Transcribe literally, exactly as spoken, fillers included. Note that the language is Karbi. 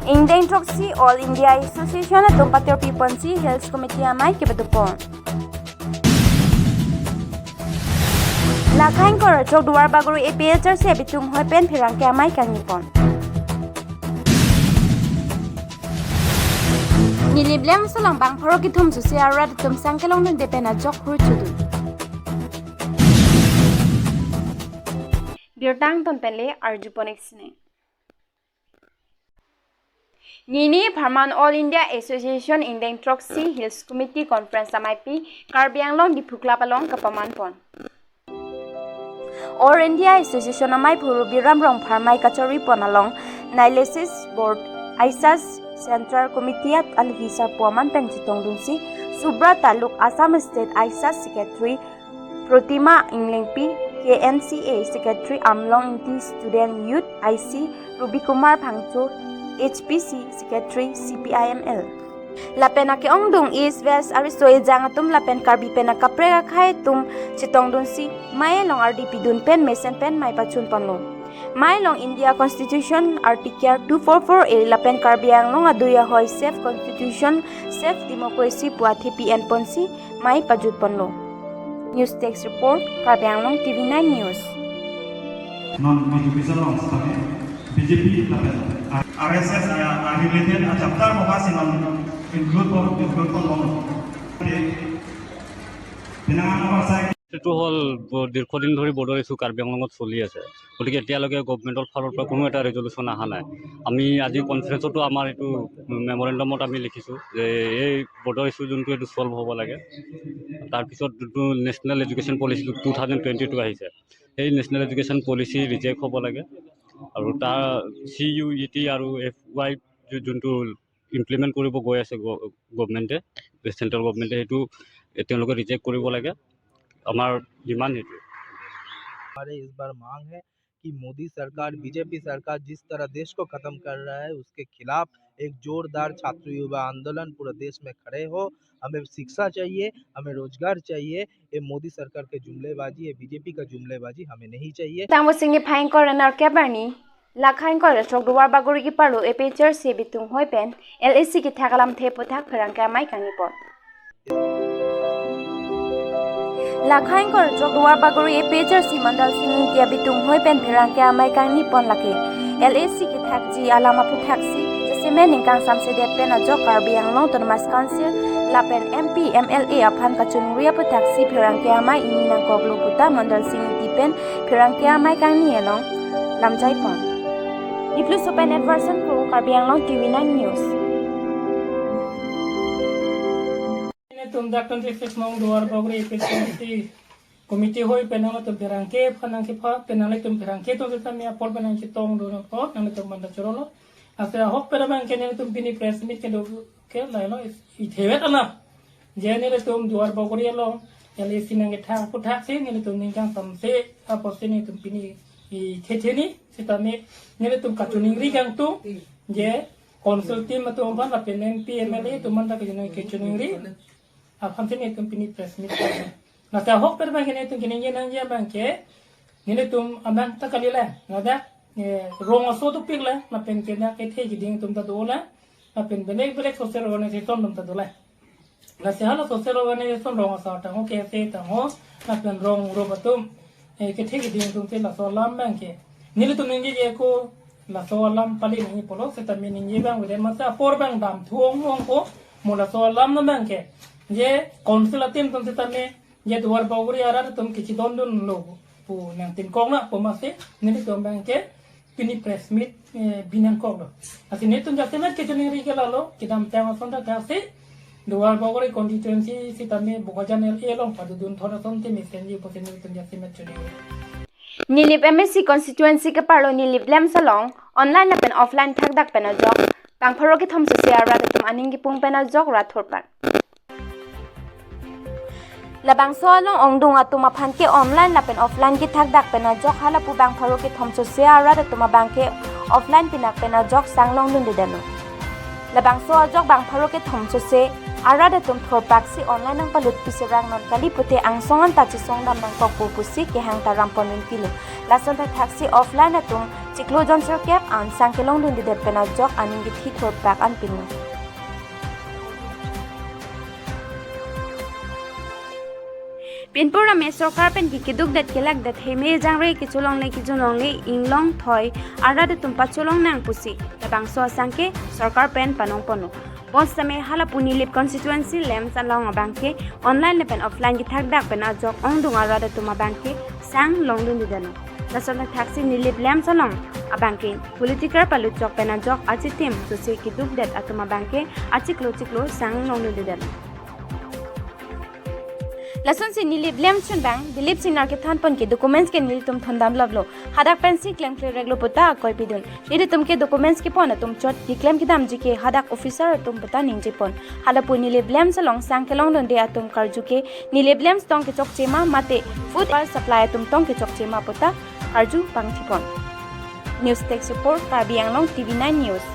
Ingdeng throksi All India Association atum patirpi ponsi Hills Committee amei kepadopon. Lakha ingkoi ra throk Duarbagori A P H R C abitung hoi pen pherangke amei kangnipon. Nilip Lemsalong bang pharo kethom sose arat atum sang kelongdunde pen ajok hur chodun. Birta angton pen le arjupon ik sini. Nini apharman All India Association Ingdeng throksi Hills Committee Conference ameipi Karbi Anglong Diphu Club along kapamanpon. All India Association amei phuru Biram Rongphar amei kachoripon along Nialysis Board, AISAS Central Committee at alhi sarpo aman pen chetongdunsi Subra Taluk, Assam State AISAS Secretary Protima Englengpi, K N C A Secretary Amlong Ingti, Student Youth I C Ruby Kumar Phangcho, H P C Secretary C P I M L. Lapen ake-ongdung East West ariso ejang atum lapen Karbi pen akaprek akhei atum chetongdunsi mei along ardi pidun pen mesen pen mei pachunponlo. Mei along India Constitution Article two four four A lapen Karbi Anglong adui ahoi safe constitution, safe democracy pu athepi enponsi mei pajutponlo. News Desk Report, Karbi Anglong T V nine News. Non B J P along setame B J P lapen R S S ya, ah, related achaptar mobasi non include po, include po non. Oke. Penang apa saya? এইটো হ'ল ব-, দীৰ্ঘদিন ধৰি border issue Karbi আংলঙত চলি আছে, গতিকে এতিয়ালৈকে গভৰ্ণমেণ্টৰ ফালৰ পৰা কোনো এটা ৰিজলিউশ্যন অহা নাই। আমি আজি কনফাৰেন্সতো আমাৰ এইটো মেমৰেণ্ডামত আমি লিখিছোঁ যে এই বৰ্ডাৰ ইছ্যু যোনটো, এইটো ছল্ভ হ'ব লাগে। তাৰপিছত যোনটো national education policy two thousand twenty two আহিছে, সেই নেশ্যনেল এডুকেশ্যন পলিচি ৰিজেক্ট হ'ব লাগে। আৰু তাৰ চি ইউ ই টি আৰু এফ ৱাই যোনটো ইমপ্লিমেণ্ট কৰিব গৈ আছে গ-, গভৰ্ণমেণ্টে, চেণ্ট্ৰেল গভৰ্ণমেণ্টে, সেইটো তেওঁলোকে ৰিজেক্ট কৰিব লাগে। আমাৰ ডিমাণ্ড সেইটোৱে। हमारे इस बार मांग है कि मोदी सरकार, बीजेपी सरकार जिस तरह देश को खत्म कर रहा है, उसके खिलाफ एक जोरदार छात्र युवा आंदोलन पूरा देश में खड़े हो। हमें शिक्षा चाहिए, हमें रोजगार चाहिए। ये मोदी सरकार के जुमलेबाजी है, बीजेपी का जुमलेबाजी हमें नहीं चाहिए। Tangbo singni phai ingkoi ra nerkep arni, lakha ingkoi ra throk Duarbagori keparlo A P H R C abitung hoi pen L A C kethak alamthe aphuthak pherangke amei kangnipon. Lakha ingkoi ra throk Duarbagori A P H R C Mandal Singni Ingti abitung hoi pen pherangke amei kangnipon lake L A C kethakji alam aphuthaksi, jasemet ningkan samsedet pen ajok Karbi Anglong Autonomous Council lapen M P, M L A aphan kachiningri aphuthaksi pherangke amei ingni nangkoklo puta Mandal Singni Ingti pen pherangke amei kangni along lamjaipon. Niplu Sopen Edwardson Kro, Karbi Anglong T V nine News. Netum dak twenty-six nong Duarbagori A P H R C committee hoi pen nangtum pherangke aphan nangkepha pen nangtum pherangke atum seta mi apor pen nangchetongdun apot nangtum manda chorolo. Ase ahok pen abang ke netum pini press meet kedo ke lailo ithewet ala. Je netum Duarbagori along L A C nangkethak aphuthaksi netum ningkan samse apotsi netum pini ithetheni sitame netum kachiningri kangtung je council team atum aphan lapen M P, M L A atum aphan ta kachiningri, kachiningri aphansi netum pini press meet. Lasi ahok pen abang ke netum kaningje nangji abang ke netum abang ta kali le, ladak, eh, rong aso dopik le, lapen ke dak kethe kiding atum ta dolo, lapen belek belek social organization atum ta dolo. Lasi hala social organization rong asar tangho, K S A tangho, lapen rong rup atum, eh, kethe kiding atum si laso alam abang ke nelitum ningjeje ako laso alam pali nangji pulo, seta mi ningje abang vede masa apor abang damthu ong ong ko, mo laso alam abang ke je council a-team atum seta mi je Duarbagori arat atum kachidondunlo pu nangtinkok nang pu masi nelitum abang ke pini press meet, eh, binangkoklo. Lasi netum jasemet kachiningri ke lalo, kedamtang ason ta thasi Duarbagori constituency sitame Bokajan L A along padodun thot ason te mesenji pusi netum jasemet chiningri. Nilip M A C constituency keparlo Nilip Lemsalong online lapen offline thakdak pen ajok bang pharo kethom sose arat atum aning kipung pen ajok rat thurpan. Labangso along ongdung atum aphan ke online lapen offline kethakdak pen ajok halapu bang pharo kethom sose arat atum abang ke offline pinak pen ajok sang longdundedetlo. Labangso ajok bang pharo kethom sose arat atum thurpaksi online nangpalut pi serang non kali pute angsong anta chesongdam nangkokpo pusi kehang ta rampon rinpilo. Lason ta thaksi offline atum chiklo jon sirkep an sang kelongdundedet pen ajok aning kethithur pak an pinlo. Pinpur ame sorkar pen ke keduk det kelak det heme jangre kecholongle kejunlongle inglong thoi arat atum pacholong nang pusi labangso asang ke sorkar pen panong ponlo. Bonsitame halapu Nilip constituency LAMPS along abang ke online lapen offline kethakdak pen ajok ongdung arat atum abang ke sang longdundedetlo. Lason athaksi Nilip LAMPS along abang ke political paluchok pen ajok achitim sose keduk det atum abang ke achiklo chiklo sang longdundedetlo. Lasonsi Nilip LAMPS chunbang Dilip Singnar kethan pon ke documents ke nelitum thondam laplo. Hadak pensi klemkle reklo puta akoi pidun. Nelitum ke documents kepon atum chot keklem kedamji ke hadak officer atum puta ningje pon. Halapu Nilip LAMPS along sang kelongdunde atum karju ke Nilip LAMPS tong kechokche ma mate food supply atum tong kechokche ma puta karju pangthi pon. News Desk Report, Karbi Anglong TV nine News.